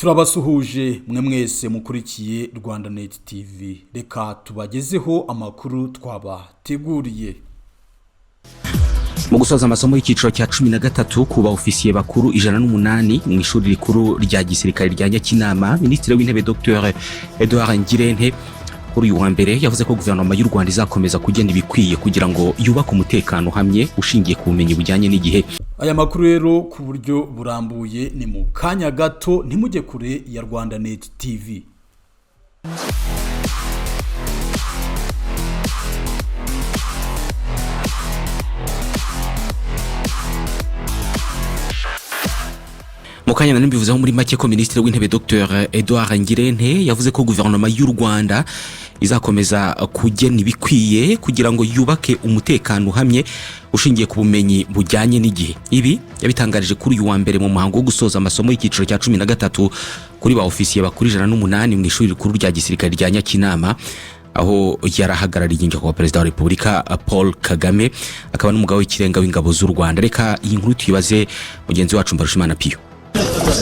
Turabasuhuje mwe mwese mukurikiye Rwanda Net TV. Reka tubagezeho amakuru twabateguriye. Mu gusoza amasomo y'icyiciro cya 13 ku ba ofisiye bakuru 108 mu ishuri rikuru rya gisirikare rya Nyakinama, Minisitiri w'Intebe Dr Edouard Ngirente kuri uyu wa mbere yavuze ko Guverinoma y'u Rwanda izakomeza kugena ibikwiye kugira ngo yubake umutekano uhamye ushingiye ku bumenyi bujyanye n'igihe. Aya makuru rero ku buryo burambuye ni mu kanya gato, ntimujye kure ya Rwanda Net TV. Mu kanya nari mbivuzeho muri make ko Minisitiri w'Intebe Dr Edouard Ngirente yavuze ko Guverinoma y'u Rwanda izakomeza kugena ibikwiye kugira ngo yubake umutekano uhamye ushingiye ku bumenyi bujyanye n'igihe. Ibi yabitangarije kuri uyu wa mbere mu muhango wo gusoza amasomo y'icyiciro cya 13 kuri ba ofisiye bakuru 108 mu ishuri rikuru rya gisirikare rya Nyakinama, aho yarahagarariye Nyakubahwa Perezida wa Repubulika Paul Kagame, akaba n'umugaba w'ikirenga w'ingabo z'u Rwanda. Reka iyi nkuru tuyibaze mugenzi wacu Mbarushimana Piyo.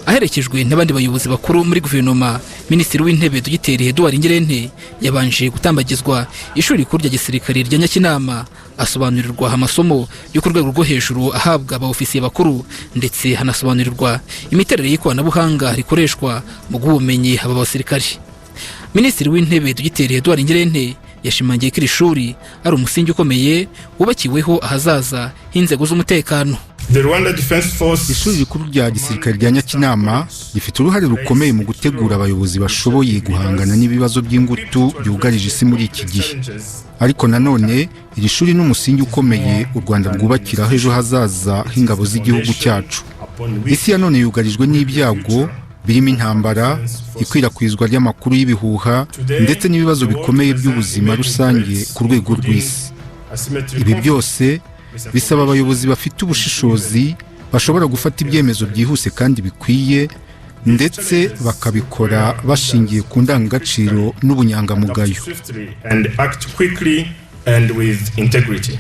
Aherekejwe n'abandi bayobozi bakuru muri guverinoma, Minisitiri w'Intebe Dogiteri Edouard Ngirente yabanje gutambagizwa ishuri rikuru rya gisirikare rya Nyakinama, asobanurirwa amasomo yo ku rwego rwo hejuru ahabwa aba ofisiye bakuru, ndetse hanasobanurirwa imiterere y'ikoranabuhanga rikoreshwa mu guha ubumenyi aba basirikare. Minisitiri w'Intebe Dogiteri Edouard Ngirente yashimangiye ko iri shuri ari umusingi ukomeye wubakiweho ahazaza h'inzego z'umutekano. The Rwanda Defense Force. Ishuri rikuru rya gisirikare rya Nyakinama rifite uruhare rukomeye mu gutegura abayobozi bashoboye guhangana n'ibibazo by'ingutu byugarije isi muri iki gihe. Ariko nanone iri shuri ni umusingi ukomeye u Rwanda rwubakiraho ejo hazaza h'ingabo z'igihugu cyacu. Isi ya none yugarijwe n'ibyago birimo intambara, ikwirakwizwa ry'amakuru y'ibihuha, ndetse n'ibibazo bikomeye by'ubuzima rusange ku rwego rw'isi. Ibi byose bisaba abayobozi bafite ubushishozi, bashobora gufata ibyemezo byihuse kandi bikwiye, ndetse bakabikora bashingiye ku ndangagaciro n'ubunyangamugayo. Swiftly and act quickly and with integrity.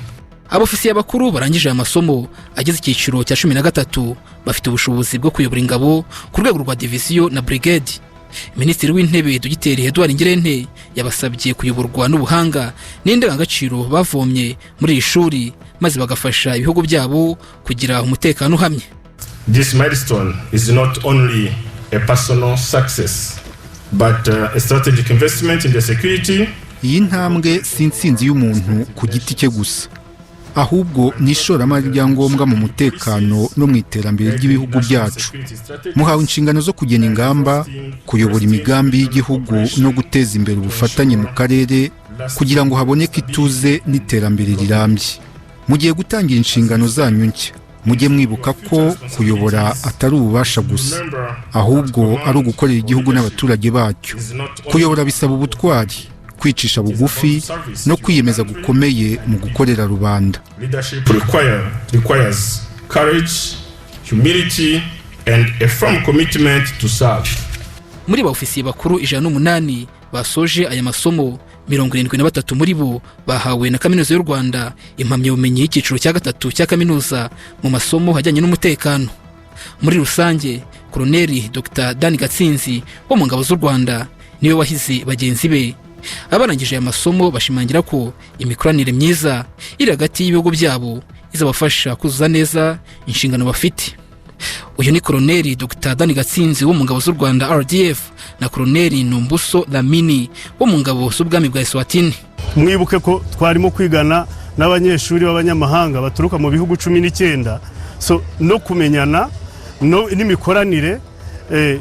Abofisiye bakuru barangije aya masomo ageze icyiciro cya 13 bafite ubushobozi bwo kuyobora ingabo ku rwego rwa diviziyo na brigade. Minisitiri w'Intebe Dogiteri Edouard Ngirente yabasabye kuyoborwa n'ubuhanga n'indangagaciro bavomye muri iri shuri, maze bagafasha ibihugu byabo kugira umutekano uhamye. This milestone is not only a personal success, but a strategic investment in the security Iyi ntambwe si intsinzi y'umuntu ku giti cye gusa, ahubwo ni ishoramari rya ngombwa mu mutekano no mu iterambere ry'ibihugu byacu. Muhawe inshingano zo kugena ingamba, kuyobora imigambi y'igihugu no guteza imbere ubufatanye mu karere kugira ngo haboneke ituze n'iterambere rirambye. Mugiye gutangira inshingano zanyu nshya, mujye mwibuka ko kuyobora atari ububasha gusa, ahubwo ari ugukorera igihugu n'abaturage bacyo. Kuyobora bisaba ubutwari, kwicisha bugufi no kwiyemeza gukomeye mu gukorera rubanda. Leadership requires courage, humility, and a firm commitment to serve. Muri ba ofisiye bakuru 108 basoje aya masomo, 73 muri bo bahawe na Kaminuza y'u Rwanda impamyabumenyi y'icyiciro cya gatatu cya kaminuza mu masomo ajyanye n'umutekano muri rusange. Koroneri Dr Dan Gatsinzi wo mu ngabo z'u Rwanda niwe wahize bagenzi be. Abarangije aya masomo bashimangira ko imikoranire myiza iri hagati y'ibihugu byabo izabafasha kuzuza neza inshingano bafite. Uyu ni Koroneri Dr Dan Gatsinzi wo mu ngabo z'u Rwanda, RDF, na Koroneri Nombuso Lamini wo mu ngabo z'ubwami bwa Eswatini. Mwibuke ko twarimo kwigana n'abanyeshuri b'abanyamahanga baturuka mu bihugu 19, so no kumenyana n'imikoranire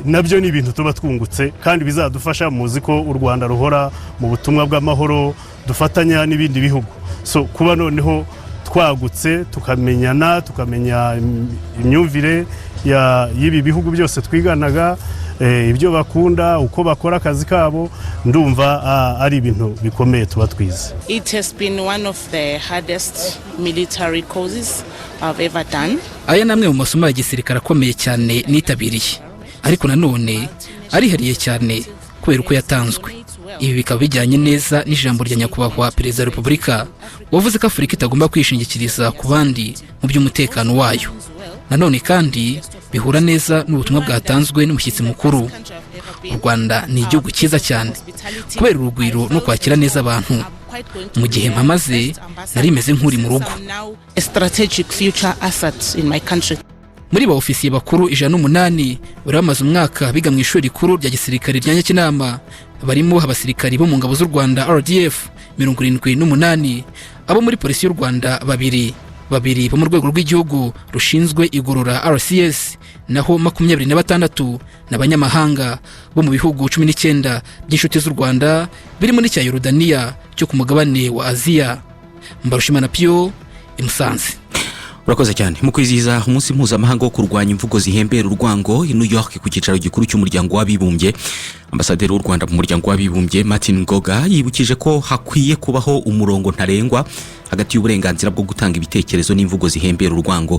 nabyo ni ibintu tuba twungutse kandi bizadufasha. Muzi ko u Rwanda ruhora mu butumwa bw'amahoro, dufatanya n'ibindi bihugu, so kuba noneho twagutse, tukamenyana, tukamenya imyumvire y'ibi bihugu byose twiganaga, ibyo bakunda, uko bakora akazi kabo, ndumva ari ibintu bikomeye tuba twize. It has been one of the hardest military courses I've ever done. Aya ni amwe mu masomo ya gisirikare akomeye cyane nitabiriye, ariko nanone arihariye cyane kubera uko yatanzwe. Ibi bikaba bijyanye neza n'ijambo rya Nyakubahwa Perezida wa Repubulika wavuze ko Afurika itagomba kwishingikiriza ku bandi mu by'umutekano wayo. Nanone kandi bihura neza n'ubutumwa bwatanzwe n'umushyitsi mukuru. U Rwanda ni igihugu cyiza cyane kubera urugwiro no kwakira neza abantu. Mu gihe mpamaze nari meze nk'uri mu rugo. A strategic future asset in my country. Muri ba ofisiye bakuru 108 bari bamaze umwaka biga mu ishuri rikuru rya gisirikare rya Nyakinama, barimo abasirikari bo mu ngabo z'u Rwanda RDF 78, abo muri Polisi y'u Rwanda babiri, babiri bo mu Rwego rw'Igihugu rushinzwe Igorora RCS, naho 26 ni abanyamahanga bo mu bihugu 19 by'inshuti z'u Rwanda, birimo n'icya Yorudaniya cyo ku mugabane wa Aziya. Mbarushimana Piyo, i Musanze. Urakoze cyane. Mu kwizihiza umunsi mpuzamahanga wo kurwanya imvugo zihembera urwango, i New York ku cyicaro gikuru cy'Umuryango w'Abibumbye, Ambasaderi w'u Rwanda mu Muryango w'Abibumbye, Martin Ngoga, yibukije ko hakwiye kubaho umurongo ntarengwa hagati y'uburenganzira bwo gutanga ibitekerezo n'imvugo zihembera urwango.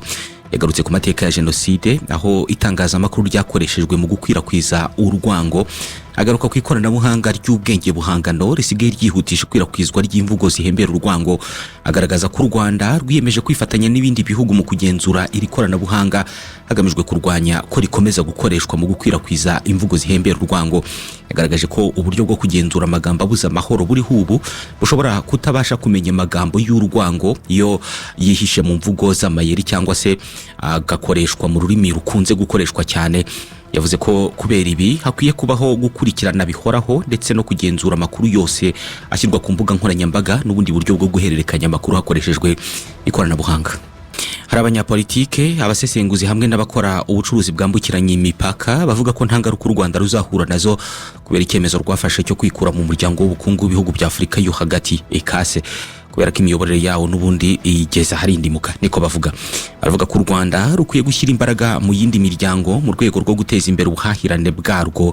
Yagarutse ku mateka ya jenoside, aho itangazamakuru ryakoreshejwe mu gukwirakwiza urwango, agaruka ku ikoranabuhanga ry'ubwenge buhangano risigaye ryihutisha ikwirakwizwa ry'imvugo zihembera urwango, agaragaza ko u Rwanda rwiyemeje kwifatanya n'ibindi bihugu mu kugenzura iri koranabuhanga, hagamijwe kurwanya ko rikomeza gukoreshwa mu gukwirakwiza imvugo zihembera urwango. Yagaragaje ko uburyo bwo kugenzura amagambo abuza amahoro buriho ubu bushobora kutabasha kumenya amagambo y'urwango iyo yihishe mu mvugo z'amayeri cyangwa se agakoreshwa mu rurimi rukunze gukoreshwa cyane. Yavuze ko kubera ibi hakwiye kubaho gukurikirana bihoraho ndetse no kugenzura amakuru yose ashyirwa ku mbuga nkoranyambaga n'ubundi buryo bwo guhererekanya amakuru hakoreshejwe ikoranabuhanga. Hari abanyapolitike, abasesenguzi hamwe n'abakora ubucuruzi bwambukiranya imipaka bavuga ko nta ngaruka u Rwanda ruzahura nazo kubera icyemezo rwafashe cyo kwikura mu Muryango w'Ubukungu w'Ibihugu bya Afurika yo Hagati, ECAS, kubera ko imiyoborere yawo n'ubundi igeze aharindimuka. Niko bavuga. Baravuga ko u Rwanda rukwiye gushyira imbaraga mu yindi miryango mu rwego rwo guteza imbere ubuhahirane bwarwo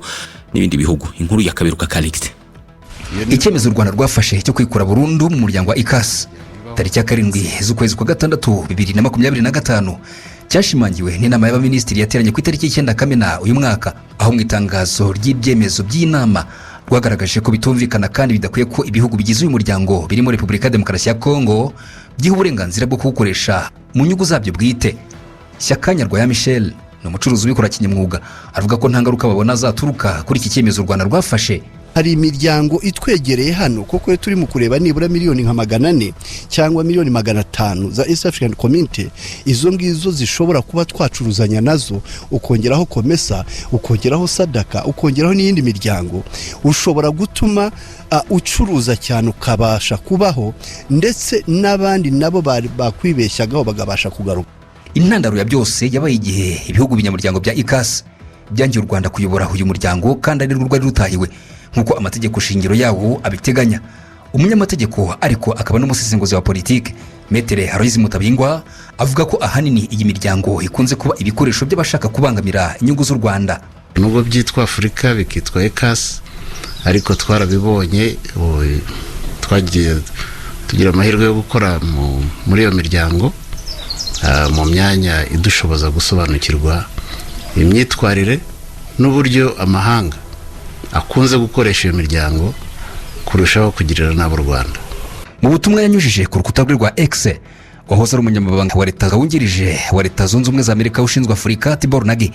n'ibindi bihugu. Inkuru ya Kaberuka Calixte. Icyemezo u Rwanda rwafashe cyo kwikura burundu mu muryango wa ECAS tariki ya 7 z'ukwezi kwa gatandatu 2025 cyashimangiwe n'inama y'abaminisitiri yateranye ku itariki 9 Kamena uyu mwaka, aho mu itangazo ry'ibyemezo by'inama rwagaragaje ko bitumvikana kandi bidakwiye ko ibihugu bigize uyu muryango, birimo Repubulika ya Demokarasi ya Kongo, byiha uburenganzira bwo kuwukoresha mu nyungu zabyo bwite. Shyaka Nyarwaya Michel ni umucuruzi ubikora kinyamwuga. Avuga ko nta ngaruka babona zaturuka kuri iki cyemezo u Rwanda rwafashe. Hari imiryango itwegereye hano, kuko iyo turi mu kureba nibura miliyoni nka 400 cyangwa miliyoni 500 za East African Community, izo ngizo zishobora kuba twacuruzanya nazo, ukongeraho COMESA, ukongeraho SADC, ukongeraho n'iyindi miryango, ushobora gutuma ucuruza cyane, ukabasha kubaho, ndetse n'abandi nabo bakwibeshyagaho bakabasha kugaruka. Intandaro ya byose yabaye igihe ibihugu binyamuryango bya ECAS byangiye u Rwanda kuyobora uyu muryango kandi ari rwo rwari rutahiwe nk'uko amategeko shingiro yawo abiteganya. Umunyamategeko ariko akaba n'umusesenguzi wa politiki, Maître Aloys Mutabingwa, avuga ko ahanini iyi miryango ikunze kuba ibikoresho by'abashaka kubangamira inyungu z'u Rwanda. Nubwo byitwa Afurika, bikitwa ECAS, ariko twarabibonye, twagiye tugira amahirwe yo gukora muri iyo miryango mu myanya idushoboza gusobanukirwa imyitwarire n'uburyo amahanga akunze gukoresha iyo miryango kurushaho kugirira nabi u Rwanda. Mu butumwa yanyujije ku rukuta rwe rwa X, wahoze ari umunyamabanga wa leta wungirije wa Leta Zunze Ubumwe za Amerika ushinzwe Afurika, Tibor Nagy,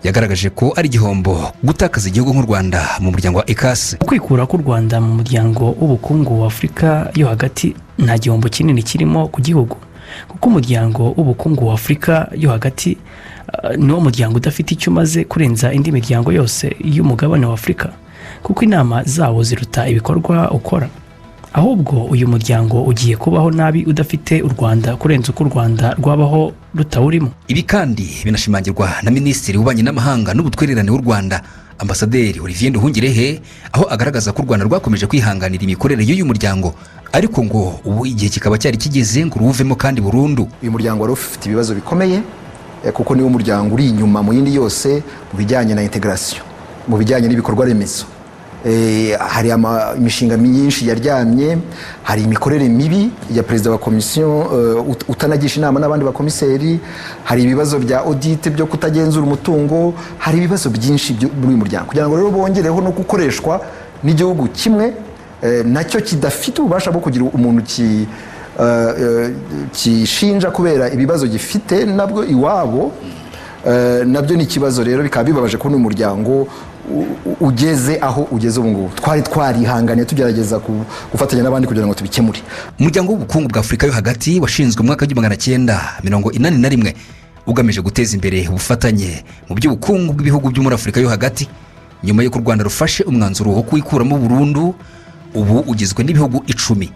yagaragaje ko ari igihombo gutakaza igihugu nk'u Rwanda mu muryango wa ECAS. Kwikura k'u Rwanda mu Muryango w'Ubukungu wa Afurika yo Hagati nta gihombo kinini kirimo ku gihugu, kuko Umuryango w'Ubukungu wa Afurika yo Hagati niwo muryango udafite icyo umaze kurenza indi miryango yose y'umugabane wa Afurika, kuko inama zawo ziruta ibikorwa ukora. Ahubwo uyu muryango ugiye kubaho nabi udafite u Rwanda kurenza uko u Rwanda rwabaho rutawurimo. Ibi kandi binashimangirwa na Minisitiri w'Ububanyi n'Amahanga n'Ubutwererane w'u Rwanda, Ambasaderi Olivier Nduhungirehe, aho agaragaza ko u Rwanda rwakomeje kwihanganira imikorere y'uyu muryango, ariko ngo ubu igihe kikaba cyari kigeze ngo ruwuvemo kandi burundu. Uyu muryango wari ufite ibibazo bikomeye, kuko niwo muryango uri inyuma mu yindi yose mu bijyanye na integration, mu bijyanye n'ibikorwa remezo. Hari imishinga myinshi yaryamye, hari imikorere mibi ya perezida wa komisiyo utanagisha inama n'abandi bakomiseri, hari ibibazo bya audit byo kutagenzura umutungo, hari ibibazo byinshi muri uyu muryango. Kugira ngo rero bongereho no gukoreshwa n'igihugu kimwe nacyo kidafite ububasha bwo kugira umuntu kishinja kubera ibibazo gifite nabwo iwabo. Nabyo ni ikibazo rero, bikaba bibabaje kubona umuryango ugeze aho ugeze ubu ngubu. Twari twarihanganiye, tugerageza gufatanya n'abandi kugira ngo tubikemure. Umuryango w'ubukungu bwa Afurika yo Hagati washinzwe mu mwaka wa 1981, ugamije guteza imbere ubufatanye mu by'ubukungu bw'ibihugu byo muri Afurika yo Hagati. Nyuma y'uko u Rwanda rufashe umwanzuro wo kuwikuramo burundu, ubu ugizwe n'ibihugu 10.